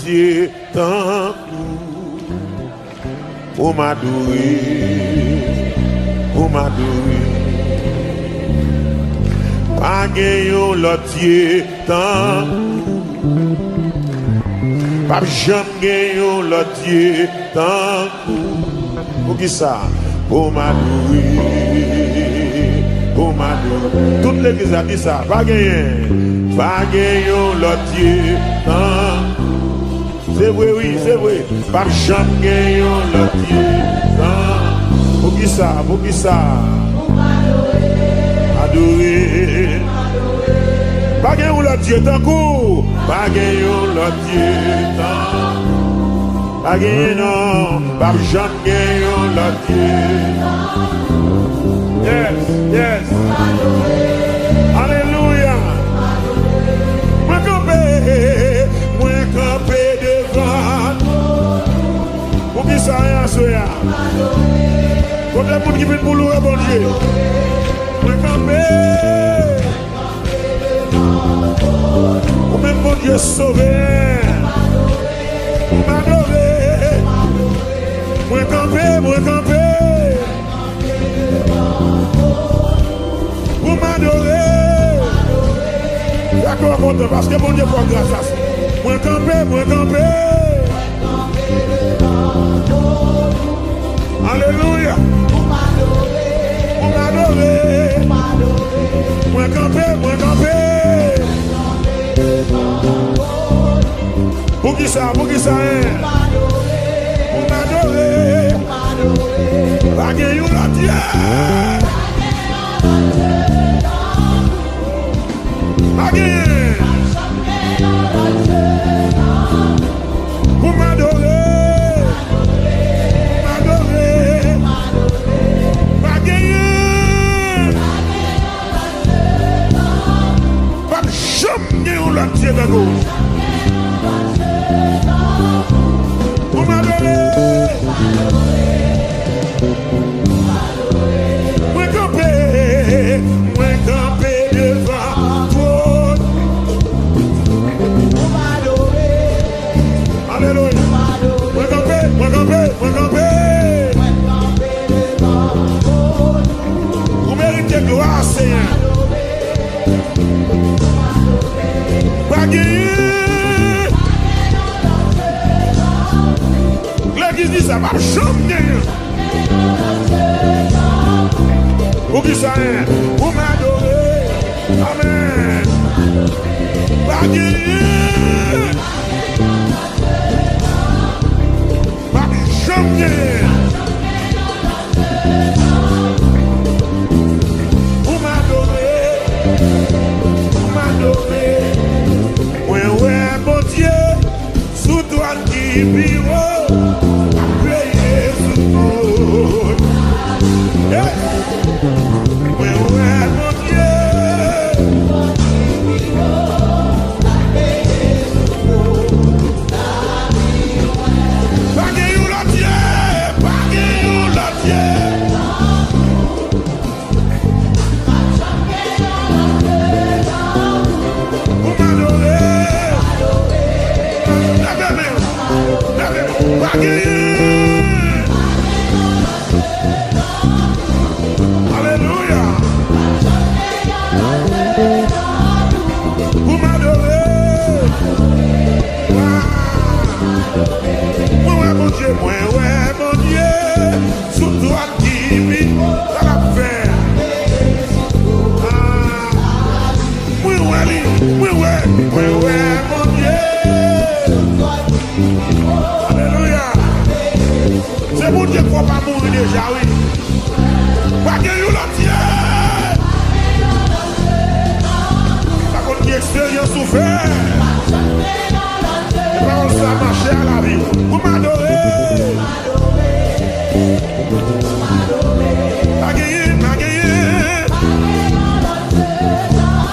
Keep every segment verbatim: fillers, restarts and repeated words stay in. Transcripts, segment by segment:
Dye tankou ou, pou m adore, pou m adore. Pa gen yon lòt Dye tankou, p ap janm gen yon lòt Dye tankou. Poukisa? Pou m adore, pou m adore. Tout legliz la di sa, pa genyen, pa gen yon lòt Dye tankou. Se vre, wi, se vre. P ap janm gen yon lòt Dye tankou. Poukisa? Poukisa? Adore. Pa gen yon lòt Dye tankou. Pa gen yon lòt Dye tankou. Pa genyen non. P ap janm gen yon lòt Dye. Yes, yes. Alelouya. Mwen kanpe, mwen kanpe devan. Poukisa aswè a? Kote moun ki vin pou louwe Bondye? Mwen kanpe. Ou menm Bondye sovè. M adore. Mwen kanpe, mwen kanpe. Pou m adore. Fè kò w kontan paske Bondye fè w gras. Mwen kanpe, mwen kanpe. Alelouya. Pou m adore. Mwen kanpe, mwen kanpe. Poukisa, poukisa, en? Pou m adore. Pa gen yon lòt Dye. Pa gen. Pou m adore. M adore. Pa genyen. P ap janm gen yon lòt Dye tankou ou. Pou m adore. Mwen kanpe, mwen kanpe devan twòn. Alelouya. Mwen kanpe, mwen kanpe, mwen kanpe. Ou merite glwa, Senyè. Pa genyen. Legliz di sa p ap janm genyen. Poukisa, en? Pou m adore. Amèn. Pa genyen. P ap janm genyen. Pou m adore, pou m adore. Mwen wè Bondye sou twòn ki pi wo, k ap veye sou tout. Hey! Mwen wè Bondye. Pa gen yon lòt Dye, pa gen yon lòt Dye. Pou m adore. Leve men w. Leve men w. Pa genyen. Alelouya. Pou m adore. Wa. Mwen wè Bondye, mwen wè Bondye. Sou twòn ki pi wo, sa l ap fè. Ah. Mwen wè li, mwen wè, mwen wè Bondye. Alelouya. Se Bondye k fè w pa mouri deja, wi. Pa gen yon lòt Dye. Pa konn ki eksperyans ou fè. E pawòl sa mache a lavi w. Pou m adore. Pa genyen, pa genyen.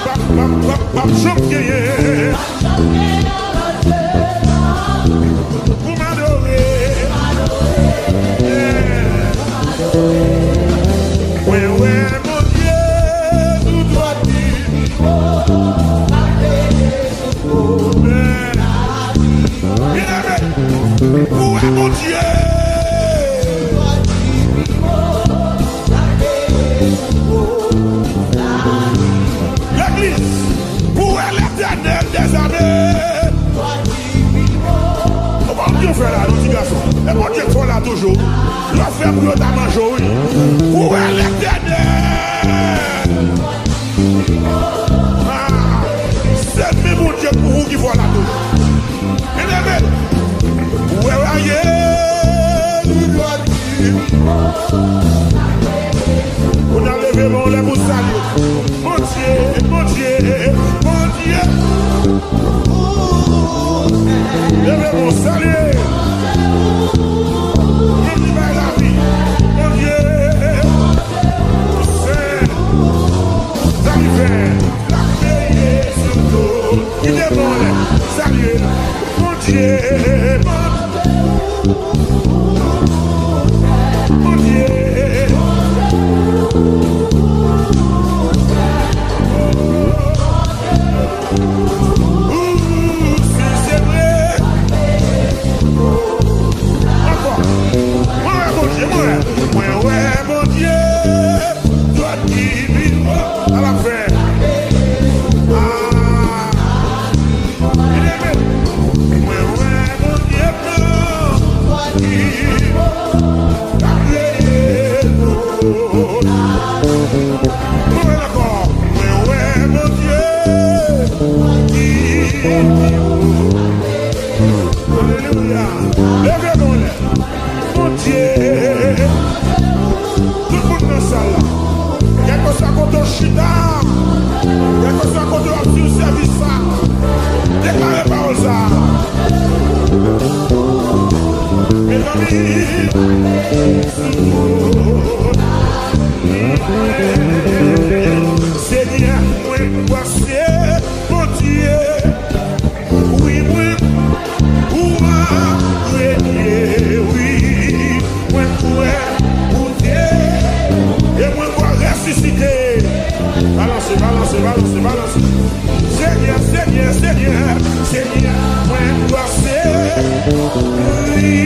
P ap, p ap, p ap, p ap janm genyen. Pou m adore. Yeah. Mwen wè Bondye tout wòt li. Yeah. Pou wè Bondye. Legliz, pou wè Letènèl dèzame. Ou pa byen fè la, non, ti gason. E Bondye k fè w la toujou. Yo fè pou yo ta manje w, wi. Pou wè Letènèl. Ah, se menm Bondye pou ou ki fè w la toujou. Byeneme, ou wè, wè, ye. Ou nan leve men w lè pou salye. Bondye, Bondye, Bondye. Leve men w salye. Bondye bay lavi. Bondye. Sen. Sa li fè. L ap veye sou nou. Kite men w anlè. Salye. Bondye, Bondye. Ooh, si se vre. Ankò. Mwen wè Bondye, mwen wè. Mwen wè Bondye. Dwat ki vin. Sa l ap fè. Ah. Mwen wè Bondye pran ki ap veye nou. Mwen wè l ankò. Mwen wè Bondye ki. Alelouya. Leve men w lè. Bondye. Tout moun nan sal la. Kèlkeswa kote w chita, kèlkeswa kote w ap swiv sèvis sa, deklare pawòl sa. Mezanmi, Senyè, mwen kwè se Bondye. Wi, mwen, ou a renye, wi. Mwen kwè ou te, e mwen kwè resisite. Balanse, balanse, balanse, balanse. Senyè, Senyè, Senyè, Senyè, mwen kwè se li.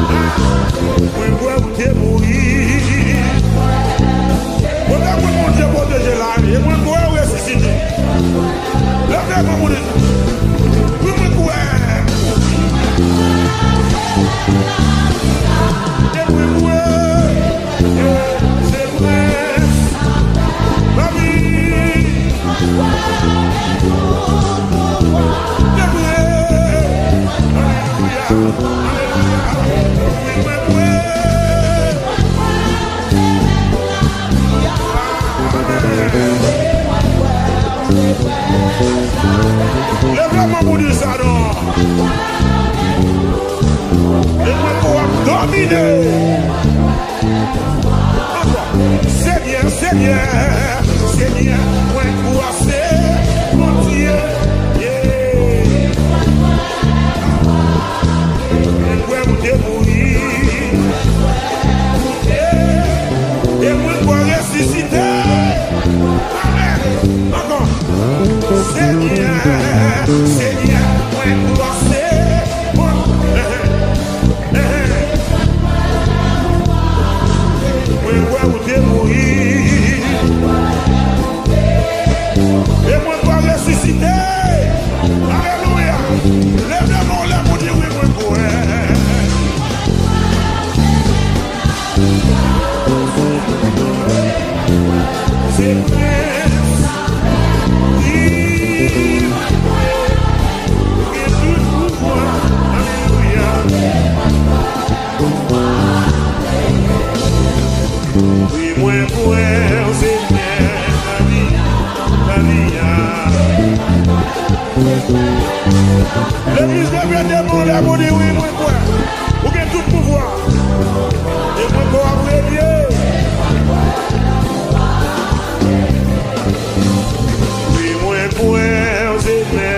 Ah, mwen kwè ou te mouri. Mwen kwè Bondye pwoteje la, e mwen kwè ou resisite. Leve men w pou li. Wi, mwen kwè. E mwen kwè. Se vre. Mami. Se vre. Alelouya. Alelouya. Wi, mwen kwè. Leve men w pou di sa non. E mwen pou w ap domine. Ankò. Senyè, Senyè, Senyè, mwen kwè se Bondye. Yeah. Mwen kwè ou te mouri. E mwen kwè resisite. Amèn. Ankò. Senyè, Senyè, mwen kwè se bon. Mwen kwè ou te mouri. E mwen kwè resisite. Alelouya. Leve men w lè pou di wi, mwen kwè. Se vre. Wi, mwen kwè. Ou gen tout pouvwa. Alelouya. Wi, mwen kwè, Senyè, lavi, lavi a. Legliz, leve de men w lè pou di wi, mwen kwè. Ou gen tout pouvwa. E mwen kwè w ap renye. Wi, mwen kwè, Senyè.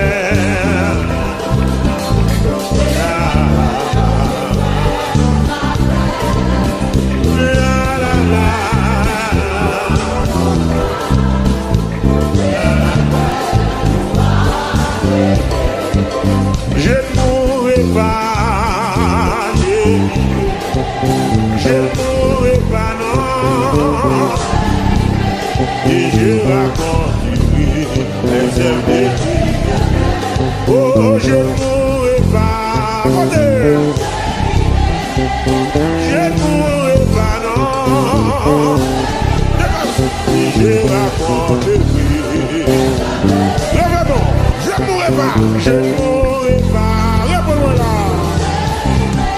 Je ne mourrai pas, je, je ne mourrai pas, non. Et je raconterai les œuvres de Dieu. Oh, je ne mourrai pas. Kote? Je ne mourrai pas, non. Je raconterai. Leve bon. Je ne mourrai pas. Je ne mourrai pas. Reponn mwen la.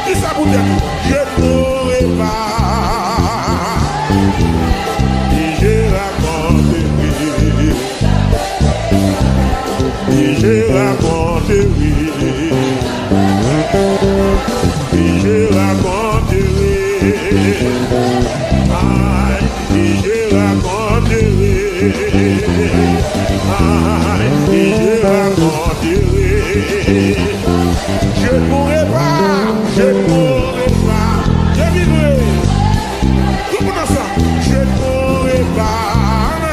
Di sa pou tèt ou. Je ne mourrai pas. Et je raconterai. Et je raconterai. Et je raconterai. Aïe, et je raconterai. Aïe, et je raconterai. Je ne mourrai pas, je ne mourrai pas, je vivrai. Tout le monde ensemble. Je ne mourrai pas.